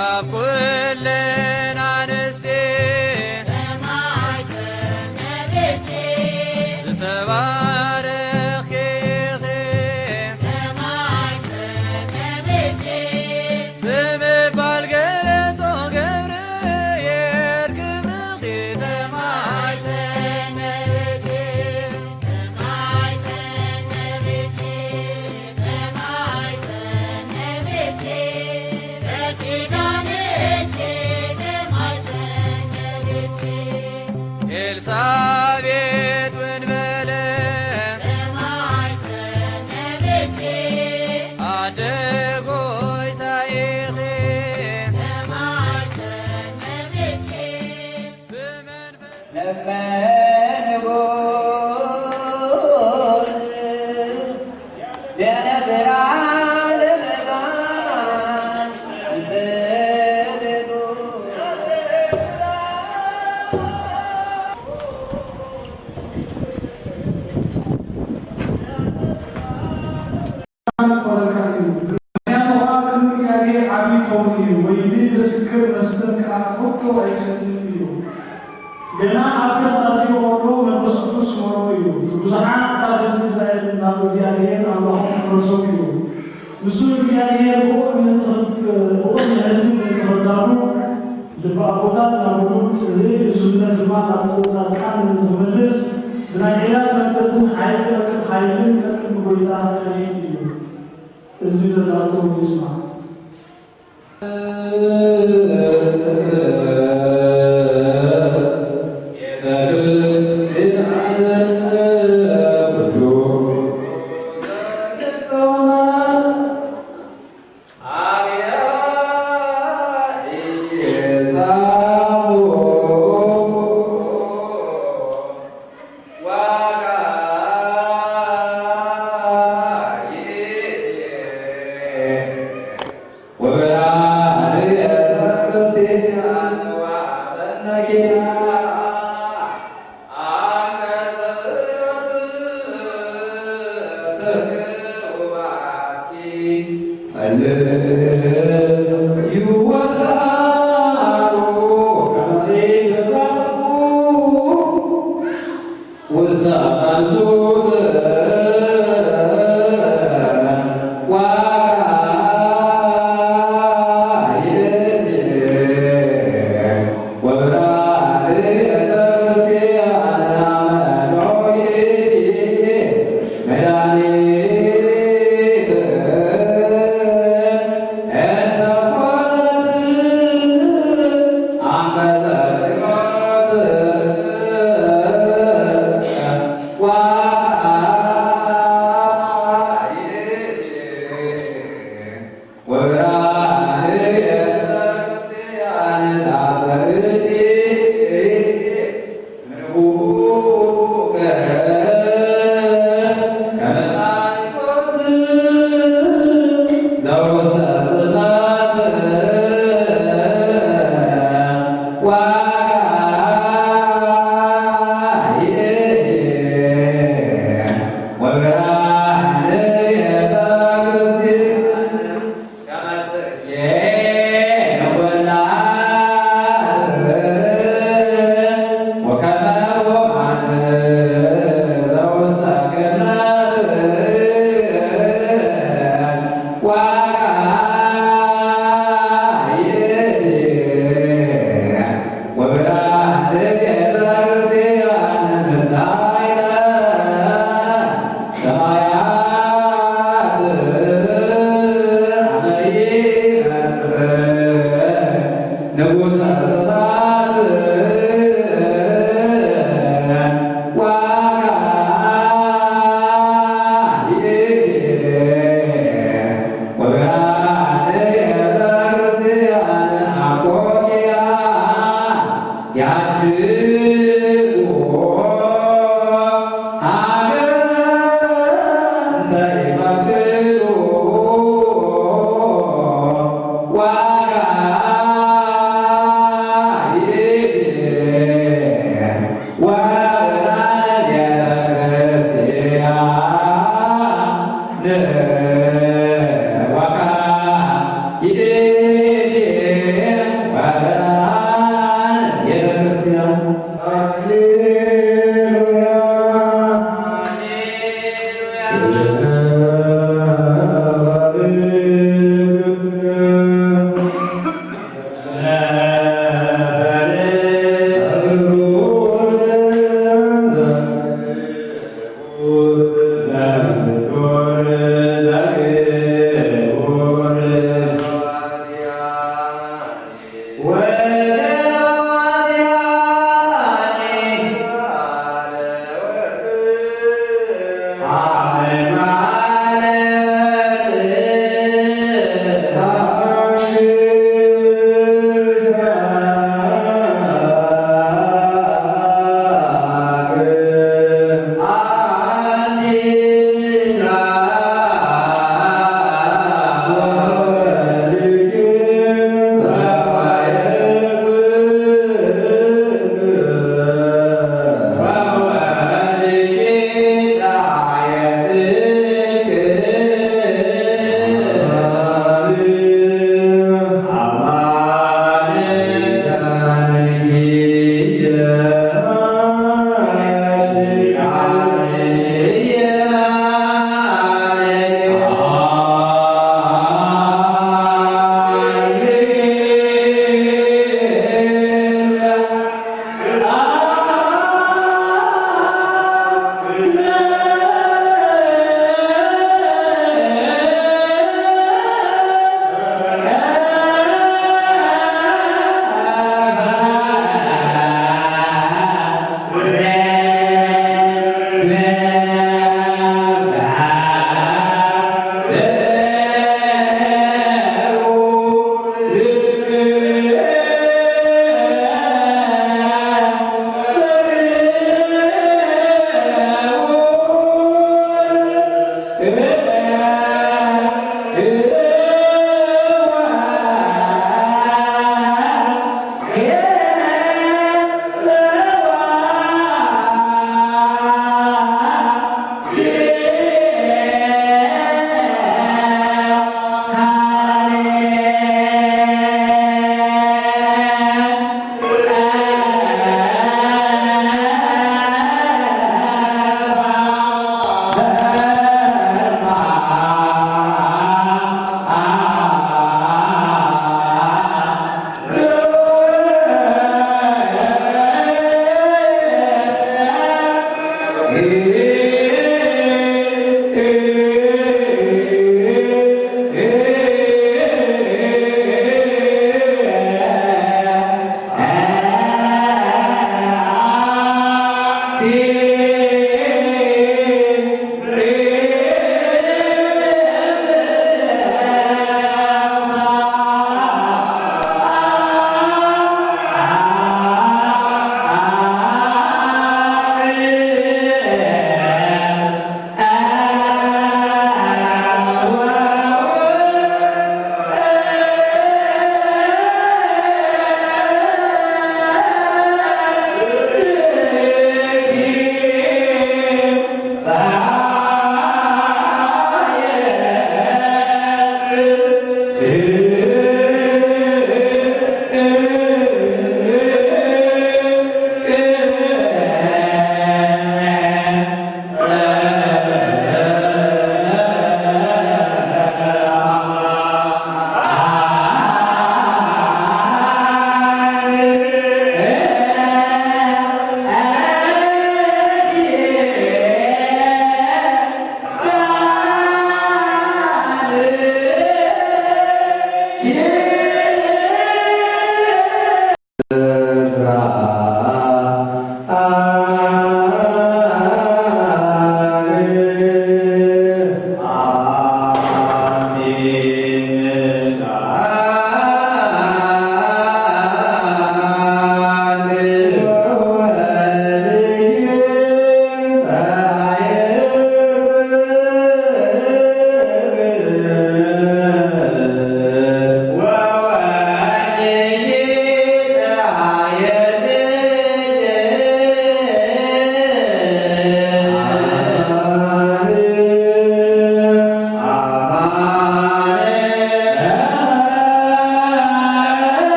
ካብ ኩለን ኣንስቲ ብማሕፀን ነብኪ ዝተባረኽኪ ኢኺ። ብማሕፀን ነብኪ ብምባል ገለጾ ገብርኤል ክብርኺ ተማሕፀን ነብኪ። ኤልሳቤጥ እውን በለ ኣደ ጎይታ ኢኺ። ለመንዎ ለነብር ዓለመ ቃል ምስለ ቤቱ። ምኽንያቱ ኸዓ ቅድሚ እግዚኣብሔር ዓብዪ ክኸውን እዩ፣ ወይኒ ዘስክር መስተን ከዓ ከቶ ኣይሰትይን እዩ። ገና ኣብ ከርሲ ኣትዩ ከሎ መንፈስ ቅዱስ መርዎ እዩ። ብዙሓት ካብ ህዝቢ እስራኤል ናብ እግዚኣብሔር ኣምላኾም ክመልሶም እዩ። ንሱ እግዚኣብሔር ብቕድሚ ህዝቢ፣ ብቕድሚ ህዝቢ ምእንቲ ክዳሉ፣ ልቢ ኣቦታት ናብ ውሉድ፣ ዘይእዙዝነት ድማ ናብ ጥበብ ጻድቃን ምእንቲ ክምልስ፣ ብናይ ኤልያስ መንፈስን ሓይልን ቀቅድሚ ሓይልን ቀቅድሚ ጐይታ ከይድ እዩ። ህዝቢ ዘዳለዎ ይስማዕ።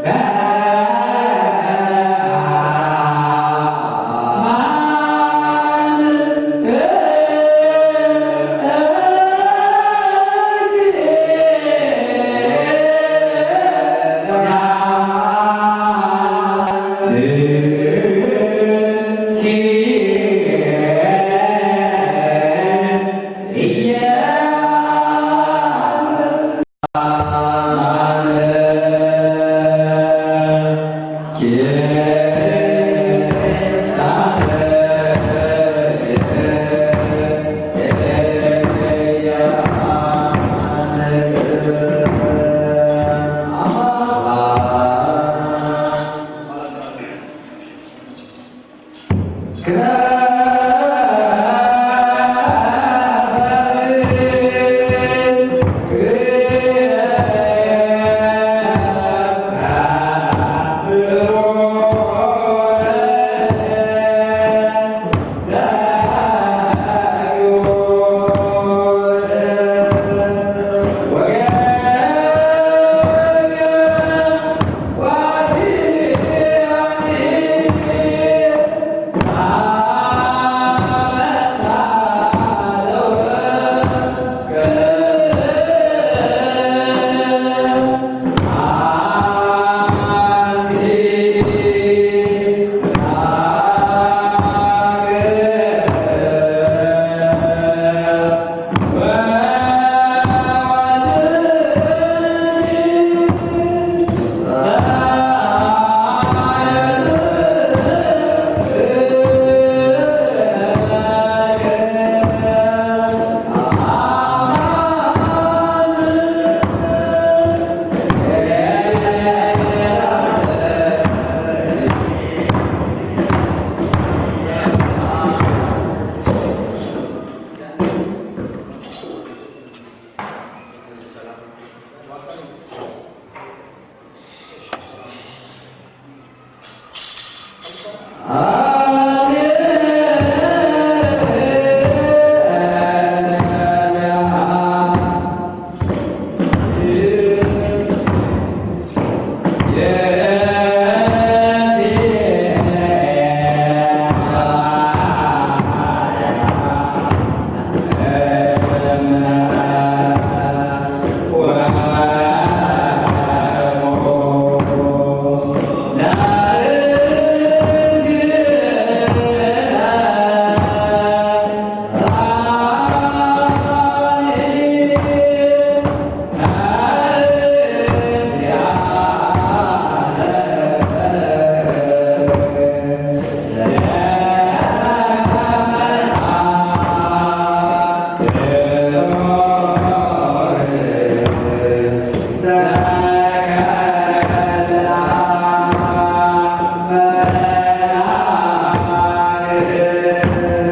በስመ አብ ወወልድ ወመንፈስ ቅዱስ አሐዱ አምላክ።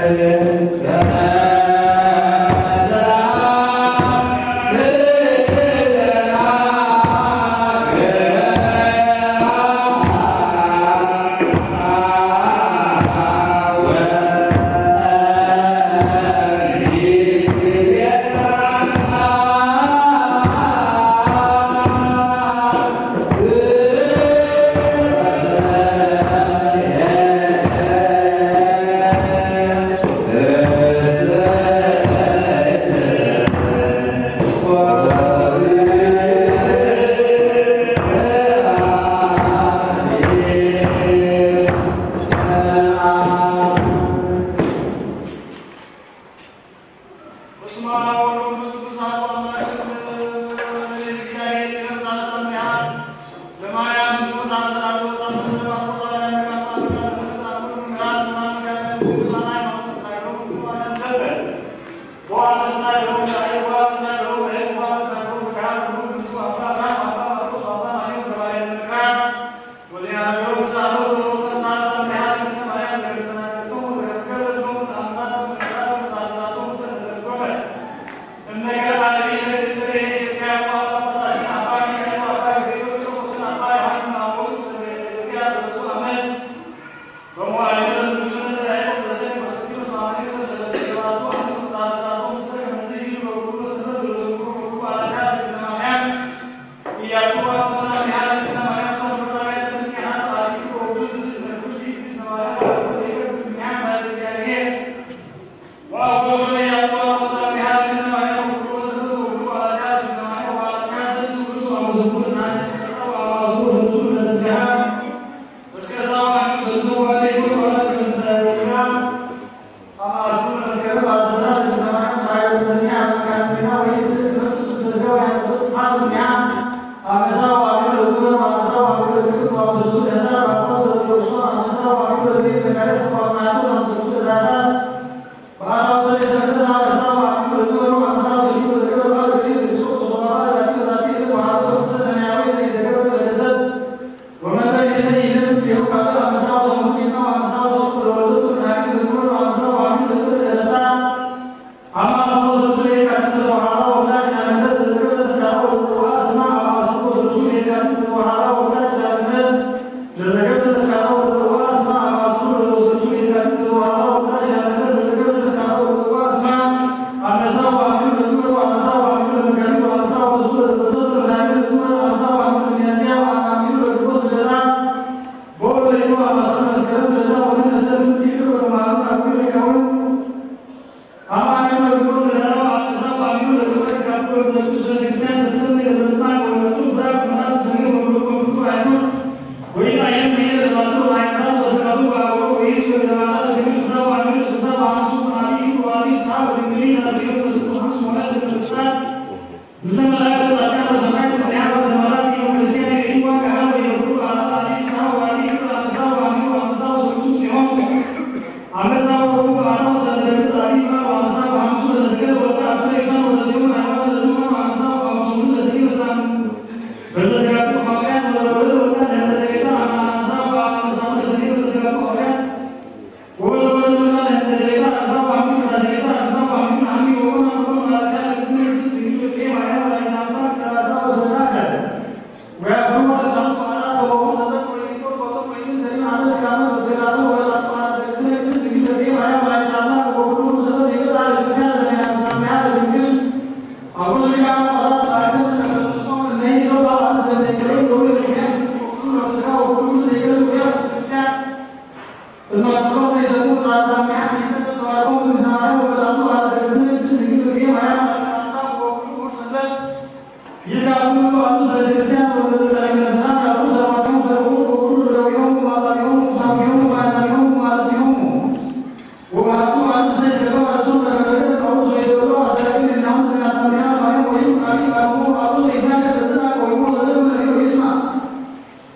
እግዚአብሔር ይመስገን። ለማርያም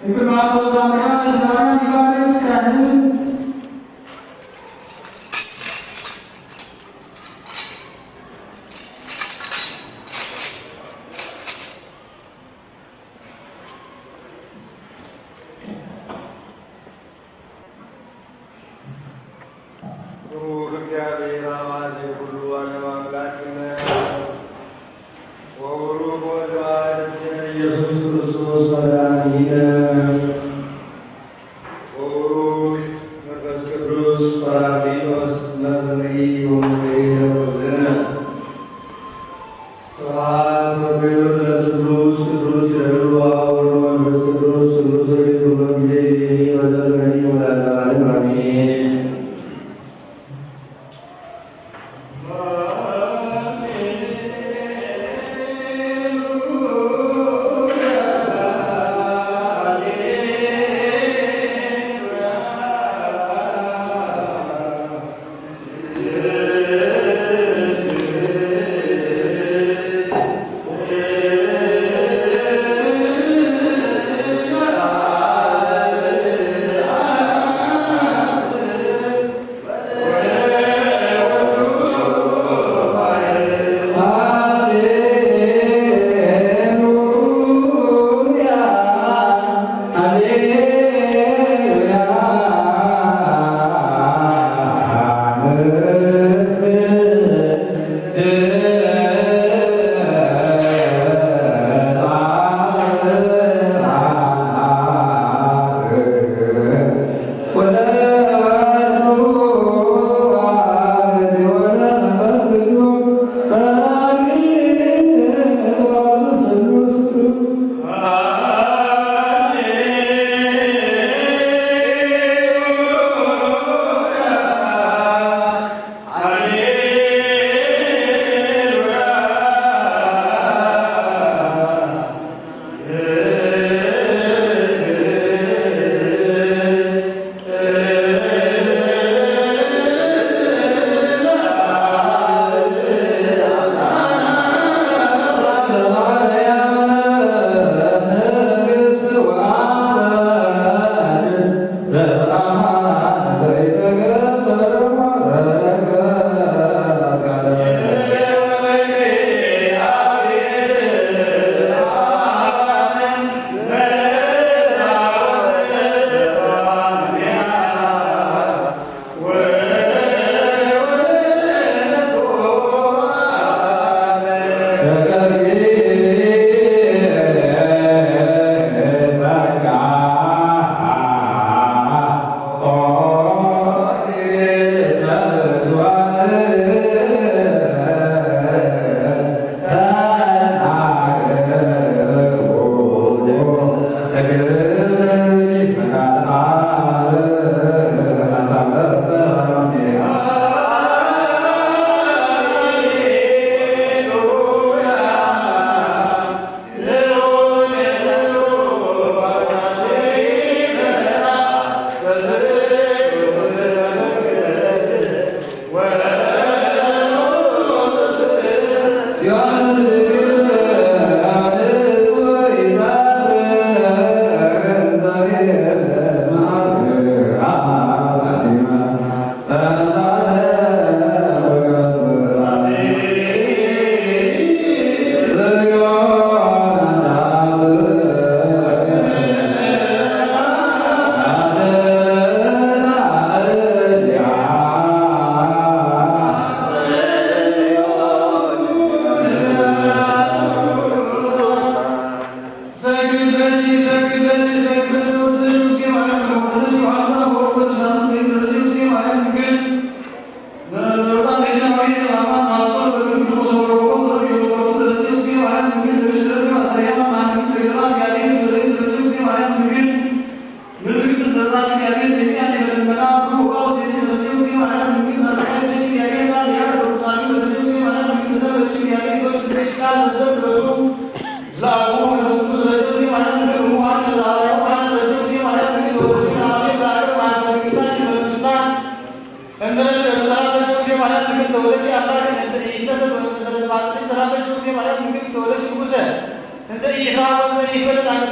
እንኳን በዛ ቀን ዛሬ ይባርክ ካህን። ብሩክ እግዚአብሔር አብ አዜ ኩሉ ዓለም አምላክነ ወብሩክ ወልድ ዋሕድ እግዚእነ ኢየሱስ ክርስቶስ መድኃኒነ ወብሩክ መንፈስ ቅዱስ ጳራቅሊጦስ መጽንዒ ወመጽሔ ለኩልነ። ስብሐት ወክብር ለስሉስ ቅዱስ ይደሉ አብ ወወልድ ወመንፈስ ቅዱስ ስሉስ ርኢት ሁሉ ጊዜ ይእዜኒ ወዘልፈኒ ወለዓለመ ዓለም አሜን።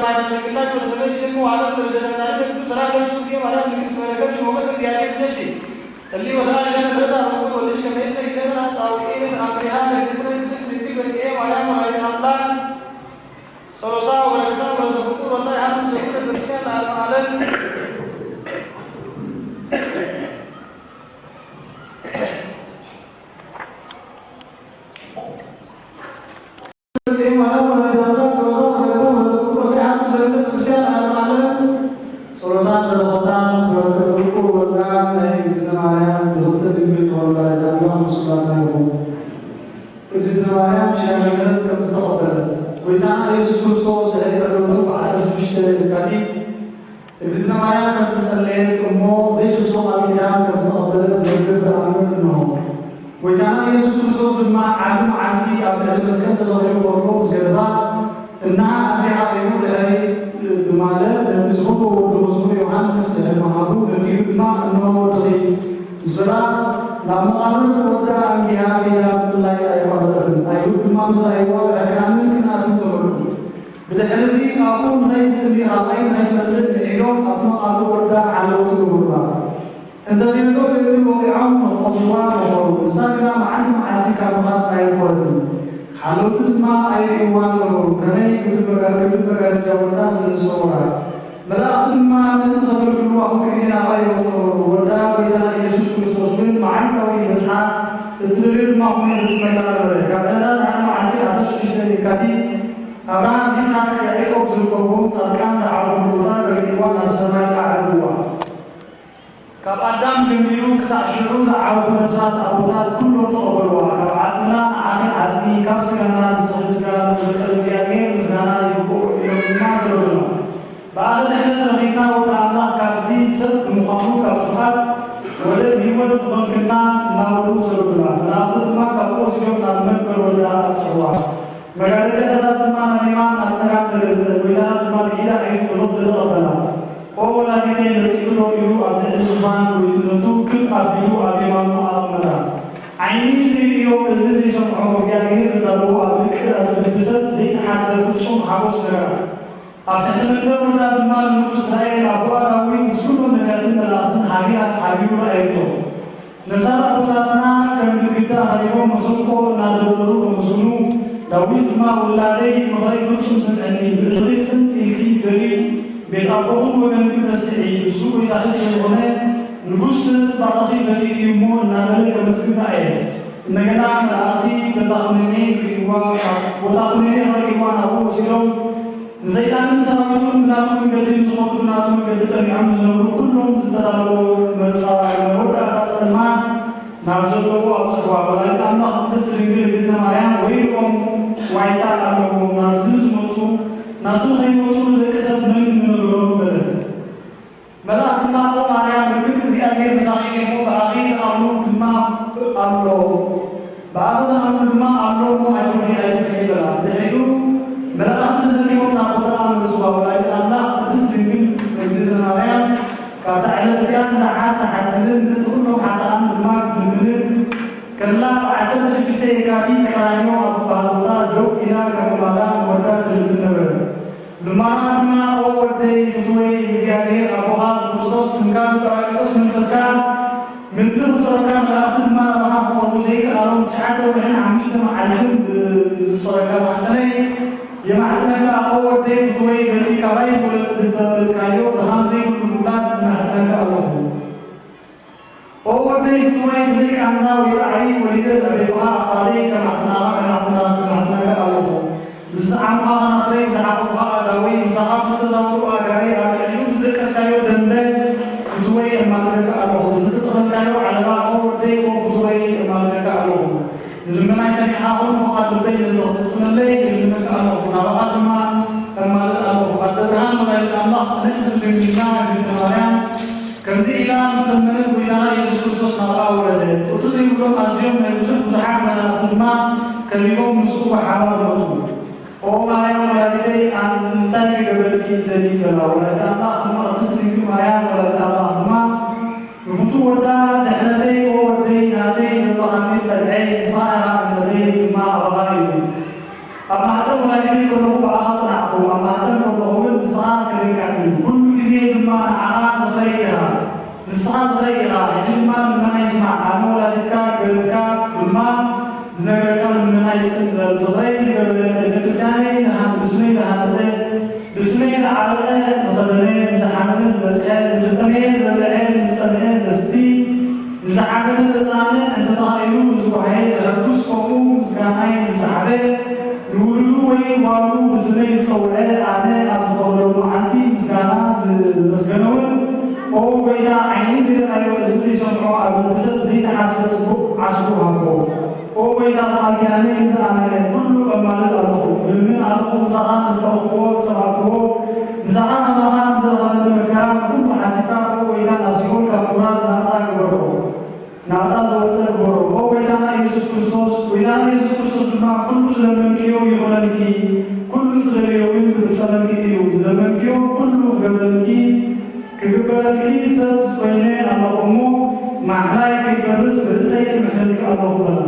ማለት ተመልክላችሁ ወደ ሰማይ ሲደግሙ ማለት ወደ ተናሪ ደግዱ ሰላም ለሽኩም ሲየ ማለት ንግስ መረከብ ሲሞገስ እግዚአብሔር ብለች ጸልይ ወሰላም ለነ ብረታ ወቁል ወልሽ ከመይስ ለኪደና ጣውቂ አምሪሃ ለግዝነ ቅድስት ድንግል በርኤ ማርያም ወላዲተ አምላክ ጸሎታ ወበረከታ ወለተፈቅሩ ወላ ይሃሉ ስለኩነ ቤተክርስቲያን ለዓለም ዓለም። ጸሎታን በረኸታን በረከት ፍቁር ወልዳን ናይ እግዝእትነ ማርያም ብክልተ ድንግል ተወላዲት ኣምላኽ ምስላትና ይኹን። እግዝእትነ ማርያም ኪዳነ ምሕረት ከም ዝተቐበለት፣ ጎይታና ኢየሱስ ክርስቶስ ድሕሪ ዕለቱ ብዓሰርተ ሽዱሽተ ለካቲት እግዝእትነ ማርያም ከም ዝጸለየት እሞ ዘይሕሱ ቃል ኪዳን ከም ዝተቐበለት ዝነግር ተኣምር እንሆ። ጎይታና ኢየሱስ ክርስቶስ ድማ ዓቢ መዓልቲ ኣብ ልዕሊ መስቀል ተሰቒሉ ከሎ ምስ ገደፋ፣ እንሃ ኣዴኻ እዩ ድሕረይ ብማለት ነቲ ዝፈትዎ ወዱ መዝሙር ዮሃንስ ድሕሪ ምሃቡ፣ ነዲኡ ድማ እንሆ ወድኺ ምስ በላ፣ ናብ መቓብር ወዳ ኣንጊሃ ከይዳ ምጽላይ ኣየቋረጸትን። ኣይሁድ ድማ ምስ ረኣይዋ ብዕርቃንን ቅንኣትን ተመልኡ። ብድሕርዚ ካብኡ ንኸይትጽሊ ራእይ ንኸይትመጽእ ንዒዶም ኣብቲ መቓብር ወዳ ሓለውቲ ገበሩላ። እንተዘይብሎም እግሪ ወቒዖም ንኽቐትልዋ መኸሩ። ንሳ ግና መዓልቲ መዓልቲ ካብ ምኻድ ኣየርኮረትን። ሓለውቲ ድማ ኣይርእይዋን ነበሩ። ከመይ ክብል መጋ-፣ ክብል መጋረጃ ወዳ ስለ ዝሰወራ። መላእኽቲ ድማ ምእንቲ ከገልግልዋ ኩሉ ግዜ ናብኣ ይመጹ ነበሩ። ወዳ ጐይታና ኢየሱስ ክርስቶስ ግን መዓልታዊ ይበጽሓ፣ እትደልዮ ድማ ኩሉ ይፍጽመላ ነበረ። ካብ ዕለታት ሓደ መዓልቲ ዓሰርተ ሽዱሽተ የካቲት፣ ኣብርሃም፣ ይስሐቅ፣ ያዕቆብ ዝርከብዎም ጻድቃን ዝዓረፉሉ ቦታ ገሊልዋ ናብ ሰማይ ኣዕረግዋ። ካብ ኣዳም ጀሚሩ ክሳዕ ሽዑ ዝዓረፉ ነፍሳት ኣቦታት ኩሎም ተቐበልዋ። ካብ ዓጽምና ንዓኺ ዓጽሚ፣ ካብ ስጋና ንስኺ ስጋ፣ ንዝፈጠረ እግዚኣብሔር ምስጋና ይግብኦ ኢሎም ድማ ሰገዱላ። ብኣኺ ድሕነት ረኺብና ወዲ ኣምላኽ ካብዚ ሰብ ብምዃኑ ካብ ጥፍኣት ወደ ህይወት ዝኾንክና እናበሉ ሰገዱላ። መላእኽቲ ድማ ካብኡ ወሲዶም ናብ መንበር ወዳ ኣብጽሕዋ። መጋረጃ እሳት ድማ ናብ የማን ናብ ጸጋም ተገልጸ። ጎይታና ድማ ብኢዳ ሒዙ ብፍቕሪ ተቐበላ። ኦ ወላዲተይ መጺእኩ ዶ ኢሉ ኣብ ልዕሊ ዙፋን ጐይትነቱ ክብ ኣቢሉ ኣብ የማኑ ኣቐመጣ። ዓይኒ ዘይርእዮ እዝኒ ዘይሰምዖ እግዚኣብሔር ዘዳለዎ ኣብ ልክዕ ኣብ ልቢ ሰብ ዘይተሓስበ ፍጹም ሓጎስ ነገራ። ኣብ ትሕቲ መንበር ወዳ ድማ ንንጉስ እስራኤል ኣቦኣ ዳዊት ምስ ኩሎም ነቢያትን መላእኽትን ሓቢራ ሓቢሩ ረኣየቶ። ነፍሳት ኣቦታትና ከም ግድግዳ ኸቢቦም መሰንቆ እናደርደሩ ከመስግኑ፣ ዳዊት ድማ፣ ውላደይ ምኽረይ ፍጹም ስምዕኒ፣ ብእዝንኺ ጽን ኢልኪ በሊ፣ ቤት ኣቦኽን ወገንክን ረስዒ፣ ንሱ ጐይታኺ ስለ ዝኾነ ንጉስ ስነ ጽባቐኺ ፈቲዩ እዩ እሞ እናበለ ከመስግን ረኣየ። እንደገና መላእኽቲ በታ ኵነኔ ክርእይዋ፣ ቦታ ኵነኔ ክርእይዋ ናብኡ ወሲዶም፣ ንሰይጣንን ሰራዊቱን ብናቱ መንገዲ ንዝኸዱ ብናቱ መንገዲ ጸኒዖም ንዝነብሩ ኩሎም ዝተዳለወ መጻ ናይ መወዳእታ ጸልማት ናብ ዘለዎ ኣብጽሕዋ። ወላዲት ኣምላኽ ቅድስት ድንግል እግዝእትነ ማርያም፣ ወይልኦም ዋይታ ኣለዎም፣ ናብዚ ዝመጹ ናብዚ ንኸይመጹ ንደቂ ሰብ መን ምነገሮም በለት። መልኣኽ ድማ፣ ኦ ማርያም፣ ርግጽ እግዚኣብሔር ምሳኺ እዩ እሞ ብኣኺ ዝኣምኑ ድማ ኣሎ፣ ብኣኺ ዝኣምኑ ድማ ኣሎ እሞ ኣጆኺ ኣይትፍርሒ በላ። ብድሕሪኡ መላእኽቲ ተሰኪሞም ናብ ቦታኣ መለስዋ። ወላዲት ኣምላኽ ቅድስት ድንግል እግዝእትነ ማርያም ካብታ ዕለት እቲኣ ንደሓር ትሓስብን ምእንቲ ኩሎም ሓጥኣን ድማ ክትልምንን ከላ፣ ብ ዓሰርተ ሽዱሽተ የካቲት ቀራንዮ ኣብ ዝበሃል ቦታ ደው ኢላ ከም ልማዳ ንወዳ ትልምን ነበረት። ልማና ድማ፣ ኦ ወደይ ፍትወይ፣ እግዚኣብሔር ኣቦኻ ብክርስቶስ ስምካ ብጳራቅሊጦስ መንፈስካ ምድሪ ክጾረካ፣ መላእኽቲ ድማ ናባኻ ክቐርቡ ዘይከኣሎም ትሽዓተ ወርሕን ሓሙሽተ መዓልትን ብ-፣ ዝጾረካ ማሕፀነይ የማሕፅነካ። ኦ ወደይ ፍትወይ፣ በቲ ካባይ ዝወለድ ዝተወለድካዮ ድኻም ዘይብሉ ምውላድ እማሕፅነካ ኣለኹ። ኦ ወደይ ፍትወይ፣ ብዘይ ቃንዛ ወይ ጻዕሪ ወሊደ ዘዕበይኩኻ ኣሕዋተይ ከማሕጽናኻ፣ ከማሕጽና-፣ ከማሕጽነካ ኣለኹ። ዝሰዓሙኻ ከናፍረይ፣ ብዝሓቑፉኻ ኣእዳወይ፣ ምሳኻ ብዝተዛወሩ ኣእጋረይ፣ ኣብ ልዕሊኡ ብዝደቀስካዮ ደምበ ፍትወይ የማልደካ ኣለኹ። ብዝተጠቕለልካዮ ዓለባ፣ ኦ ወደይ፣ ኦ ፍትወይ፣ የማልደካ ኣለኹ። ንልመናይ ሰሚዕኻ፣ ኩሉ ፍቓድ ልበይ ምእንቲ ክትፍጽመለይ እልምነካ ኣለኹ። ናባኻ ድማ እማልድ ኣለኹ። ኣደ ብርሃን ወላዲት ኣምላኽ፣ ጽንዕቲ ድንግልና፣ ድንግል ማርያም፣ ከምዚ ኢላ ምስ ለመነት፣ ጐይታና ኢየሱስ ክርስቶስ ናብኣ ወረደ። ቁጽሪ ዘይብሎም ኣዝዮም ናይ ብዙሕ ብዙሓት መላእኽቲ ድማ ከቢቦም ምስኡ ብሓባር መጹ። ኦ ማርያም ወላዲተይ፣ ኣን-፣ እንታይ ክገብረልኪ ትደልዪ? በላ። ወላዲተ ኣምላኽ ድማ፣ ቅድስት ድንግል ማርያም ወላዲተ ኣምላኽ ድማ፣ ንፍቱው ወዳ፣ ድሕነተይ፣ ኦ ወደይ ናተይ፣ ዘለኻኒ ጸግዐይ፣ ንስኻ ኢኻ እምነተይ ድማ ኣባኻ እዩ። ኣብ ማህፀን ወላዲተይ ከለኹ ብኣኻ ጸናዕኩ፣ ኣብ ማህፀን ከለኹ ዝኽረይ ኢኻ፣ ሕጂ ድማ ልመና ይስማዕ። ኣነ ወላዲትካ ገርድካ ድማ ዝነገረካ ልመና ይጽን በል። ዝኽረይ ዝገበረ፣ ቤተክርስትያነይ ዝሃን-፣ ብስመይ ዝሃነጸ፣ ብስመይ ዝዓረቐ ዝኸደነ፣ ንዝሓመመ ዝበጽሐ፣ ንዝጠመየ ዘብልዐ፣ ንዝጸምአ ዘስቲ፣ ንዝሓዘነ ዘጽናንዕ፣ እንተተኻኢሉ ንዝጓሃየ ዘሐጉስ፣ ከምኡ ምስጋናይ ዝሰሓበ፣ ንውሉዱ ወይ ጓሉ ብስመይ ዝጸውዐ፣ ኣነ ኣብ ዝኸፍለሉ መዓልቲ ምስጋና ዝመስገነውን፣ ኦ ጐይታ፣ ዓይኒ ዘይረኣዮ፣ እዝኒ ዘይሰምዖ፣ ኣብ ልቢ ሰብ ዘይተሓስበ ጽቡቕ ዓስቡ ሃቦ። ኦ ጐይታ፣ ብቓል ኪዳነይ ንዝኣመነ ኩሉ እማልድ ኣለኹ፣ እልምን ኣለኹ፣ ምሳኻ ንዝጠበቕክዎ ዝሰማዕክዎ፣ ምሳኻ ከማኻ ንዝረኸበኒ መከራ ንኹሉ ሓሲብካ፣ ኦ ጐይታ፣ ናብ ሲኦል ካብ ምውራድ ናጻ ግበሮ። ናጻ ዝወጸ ግበሮ። ኦ ጐይታና ኢየሱስ ክርስቶስ፣ ጐይታና ኢየሱስ ክርስቶስ ድማ፣ ኩሉ ዝለመንክዮ ይኹነልኪ፣ ኩሉ እትደልዮ እውን ክፍጸመልኪ እዩ። ዝለመንክዮ ኩሉ ክገብረልኪ፣ ክግበረልኪ ሰብ ኮይነ ኣለኹ እሞ፣ ማሕላይ ከይፈርስ ርእሰይ እምሕለልኪ ኣለኹ በላ።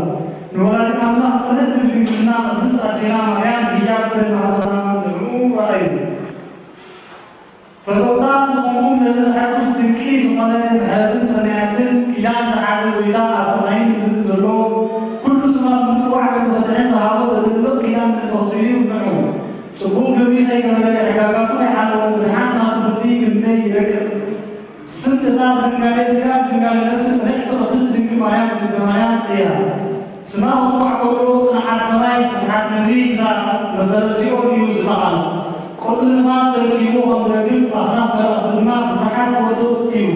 ንወላዲት ኣምላኽ ጽንዕቲ ድንግልና ቅድስት ኣዴና ማርያም ህያብ ፍረ ማህጸና ንዕኡ ረኣዩ። ፈተውታ ዝኾንኩም ነዚ ዘሐጉስ ድንቂ ዝኾነ ምሕረትን ሰማያትን ኪዳን ዝሓዘ ጐይታ ኣብ ሰማይን ምድርን ዘሎ ኩሉ ስማት ብምጽዋዕ ከም ዝኽድሕን ዝሃቦ ዘደንቕ ኪዳን ምእንቲ ክትርእዩ ንዑ። ጽቡቕ ግብሪ ከይገበረ፣ ሕጋጋቱ ከይሓለወ፣ ብድሓን ናቱ ፍርዲ ክንደይ ይረቅቕ። ስም እታ ብድንጋሌ ሥጋ ብድንጋሌ ነፍሲ ጽንዕቲ ቅድስት ድንግል ማርያም እግዝእትነ ማርያም እያ። ስማ ክጽዋዕ ከሎ ጽንዓት ሰማይ ስፍሓት ምድሪ ግዛእ መሰረት ጽዮን እዩ ዝበሃል። ቆጽሊ ንፋስ ተልኪሙ ከም ዝረግፍ ኣኽናፍ መላእኽቲ ድማ ብፍርሓት ክወድቕ እዩ።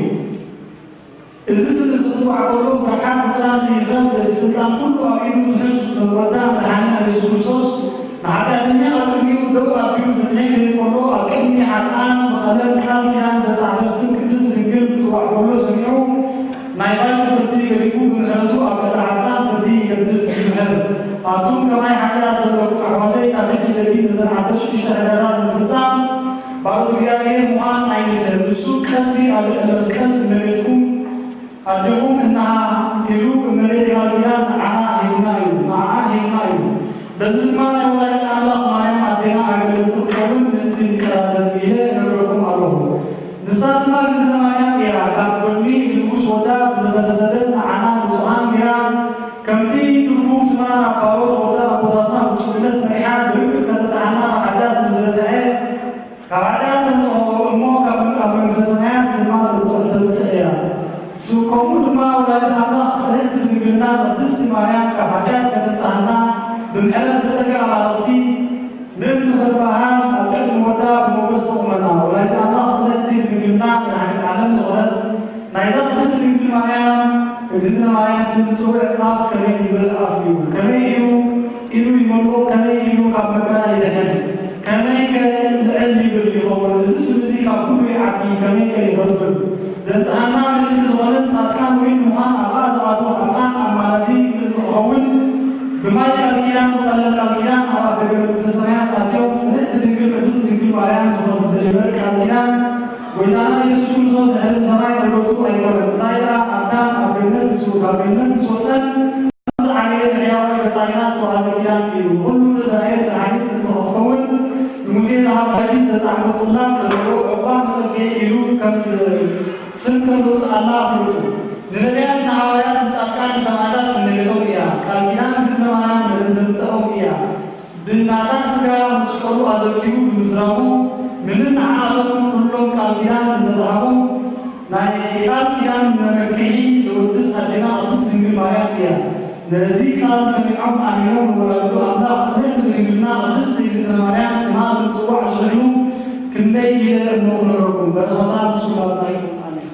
እዚ ስም እዚ ክጽዋዕ ከሎ ፍርሓት ፍጡራን ስይፈን በቲ ስልጣን ኩሉ ኣብ ኢዱ ትሕዝ ወዳ መድሓኒና ኢየሱስ ክርስቶስ ንሓጢኣተኛ ኣብ ቅድሚኡ ደው ኣቢሉ ፍትሒ ክህብ ከሎ ኣብ ቅድሚ ሓጥኣን ብቐለም ቃል ኪዳን ዝተጻሕፈ ስም ቅድስት ድንግል ክጽዋዕ ከሎ ሰሚዑ ናይ ባይታ ፍርዲ ገዲፉ ብምሕረቱ ኣብ ልዕሊ ሓጥኣን ፍርዲ ይገድፍ ይምሕር። ኣቱም ከማይ ሓጢኣት ዘለኩም ኣሕዋተይ ካብ ሕጂ ደጊም ነዘን ዓሰርተ ሽዱሽተ ሕግጋታት ንምፍጻም ባሮት እግዚኣብሔር ምዃን ኣይንድሕር። ንሱ ቀትሪ ኣብ ልዕሊ መስቀል እመቤትኩም ኣዴኹም እንሃ ኢሉ እመቤት ቃል ኪዳን ንዓና ሂቡና እዩ፣ ንዓኣ ሂቡና እዩ። በዚ ድማ ናይ ወላዲት ኣምላኽ ማርያም ኣዴና ኣገልግሎት ክትከውን ምእንቲ ንቀዳደም ኢለ እነግረኩም ኣለኹ። ንሳ ድማ እግዝእትነ ማርያም እያ፣ ካብ ጎኒ ንጉስ ወዳ ብዝፈሰሰ ደም ንዓና ንጹሃን ገይራ፣ ከምቲ ትርጉም ስማ ናብ ባሮት ወዳ ኣቦታትና ፍጹምነት መሪሓ ብርግጽ ከተብጽሓና ብሓጢኣት ንዝበዝሐ ካብ ሓጢኣት ተንጽሖ እሞ ካብ ኣብ መንግስተ ሰማያት ድማ ተብጽሕ ተብጽሕ እያ። ስ-፣ ከምኡ ድማ ወላዲት ኣምላኽ ጽንዕቲ ድንግልና ቅድስቲ ማርያም ካብ ሓጢኣት ከተንጽሃና ብምሕረት ብጸጋ ኣማልኽቲ ምእንቲ ክትበሃል ኣብ ቅድሚ ወዳ ብሞገስ ተቑመና። ወላዲት ኣምላኽ ጽንዕቲ ድንግልና መድሓኒት ዓለም ዝኾነት ናይዛ ቅድስቲ ድንግል ማርያም እግዝእትነ ማርያም ስም ዝጽውዕ ኣፍ ከመይ ዝበለ ኣፍ እዩ! ከመይ እዩ ኢሉ ይመልኦ፣ ከመይ ኢሉ ካብ መከራ ይድሕን፣ ከመይከ ልዕል ይብል ይኸውን፣ እዚ ስም እዚ ካብ ኩሉ ይዓቢ፣ ከመይከ ይኸፍል። ዘንጽሃና ምእንቲ ዝኾነ ጻድቃን ወይ ምዃን ኣብኣ ዝኣትወ ሓጥኣን ኣማላዲ ምእንቲ ክኸውን፣ ብማይ ቃል ኪዳን፣ ብቐለም ቃል ኪዳን ኣብ ኣፍደገ መንግስተ ሰማያት ኣትዮም፣ ጽንዕቲ ድንግል ቅድስት ድንግል ማርያም ዝኾነ ዝተጀመረ ቃል ኪዳን፣ ጐይታና ኢየሱስ ክርስቶስ ድሕሪ ሰማይ ዕርገቱ ኣይኮነን። እንታይ ደኣ ኣዳም ኣብ ገነት ምስ፣ ካብ ገነት ምስ ወጸ፣ ዝዓበየ ንሕያዋይ ፈጣሪና ዝተዋህበ ኪዳን እዩ። ንኹሉ ንእስራኤል መድሓኒት ምእንቲ ክትከውን ንሙሴ ዝሃባ ሕጊ ዝተጻሕፈ ጽላት ዘለዎ ዕቑባ መጸግዒ ኢሉ ከም ዝ-፣ ስም ከም ዘውጽኣልና ኣፍልጡ። ንነቢያት፣ ንሃዋርያት፣ ንጻድቃን፣ ንሰማዕታት እመቤቶም እያ። ቃል ኪዳን እግዝእትነ ማርያም መደምደምታኦም እያ። ብናታ ሥጋ ምስቀሉ ኣዘኪሩ ብምዝራቡ፣ ምንም ንዓኣቶም ኩሎም ቃል ኪዳን እንተተሃቦም፣ ናይ ቃል ኪዳን መመክሒ ዘወድስ ኣዴና ቅድስት ድንግል ማርያም እያ። ነዚ ቃል ሰሚዖም ኣሚኖም ንወላዲቱ ኣምላኽ ጽንዕቲ ብድንግልና ቅድስት እግዝእትነ ማርያም ስማ ብምጽዋዕ ዝድሕኑ ክንደይ ኢለ እሞ ክነግረኩም። በረኸታ ምስ ኩላትና ይኹን። ኣሜን።